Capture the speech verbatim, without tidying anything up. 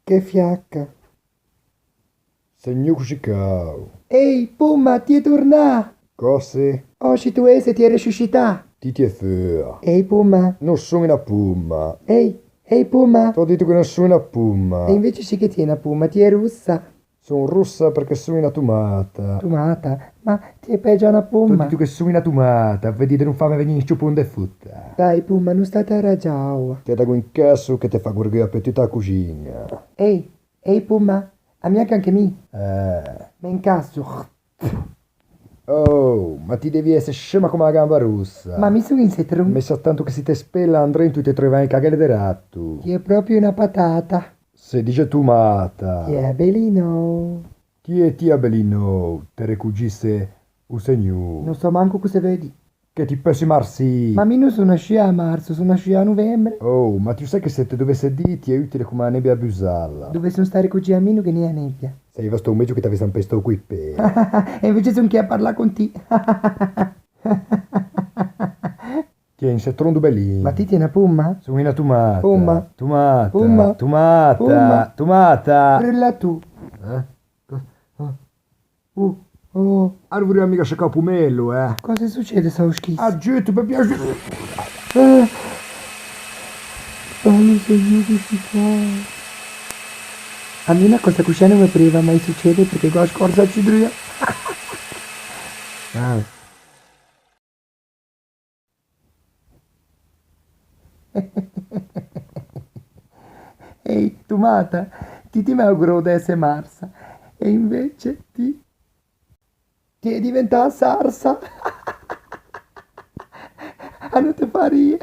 Che fiaca. Segnû cuscì cao. Ehi, Pumma, ti è tornâ! Cos'è? Oh, scì tu ëse, ti è ressuscitâ! Ti ti è feua. Ehi, Pumma. No son unna pumma. Ehi, ehi, Pumma. T'ò dito che no son unna pumma. E invece sì che ti è unna pumma, ti è rossa. Son rossa perché son unna tomata. Tomata? Ma ti è peggio a na pumma. T'ò dito che son unna tomata, vedì de no fâme vegnî un scciopon de fota. Dai, Pumma, no stâte à ragiâ oua. Te dago un casso che te fa gorgheuâ pe tuta a coxiña. Ehi, ehi, Pumma, a mi anche, anche mi. Eh. Me incasso. Oh, ma ti devi ëse scema comme a gamba rossa. Ma mi son un setron. Me sa tanto che se ti te spela indrento ti te treuvi e caghelle de rato. Ti è proprio una patata. Se dixe tomata. Ti è belinou. Ti e ti a belinou, te recogisse o Segnô. No sò manco cos'e veu dî. Che ti peussi marsî. Ma mi no son nasciua à marso, son nasciua à novembre. Oh, ma ti o sai che se te dovesse dî, ti è utile comme a nebbia à busâla. Dove son stâ recogìa mi no ghe n'ea nebbia. Saiva stâo megio che t'avesse un pestâ coi pê. E invece son chì à parlâ con ti. Ti è un setron do belin. Ma ti ti è na pumma? Son unna tomata. Pumma. Tomata. Pumma. Tomata. Pumma. Tomata. Brulla tu. Eh? Oh, oh. Aro vorrià miga sciacâ o pomelo, eh. Cosa succede, sto schifo? Aiuto, pe piaxer. Eh. Oh, no so mi che si fa. A mi na cosa cuscì no me pariva mai succede, perché gh'ò a scorza ciù drua. Ah. Ehi, tomata, ti ti me augurou de ëse marsa, e invece ti, ti è diventâ sarsa. A no te fa rî.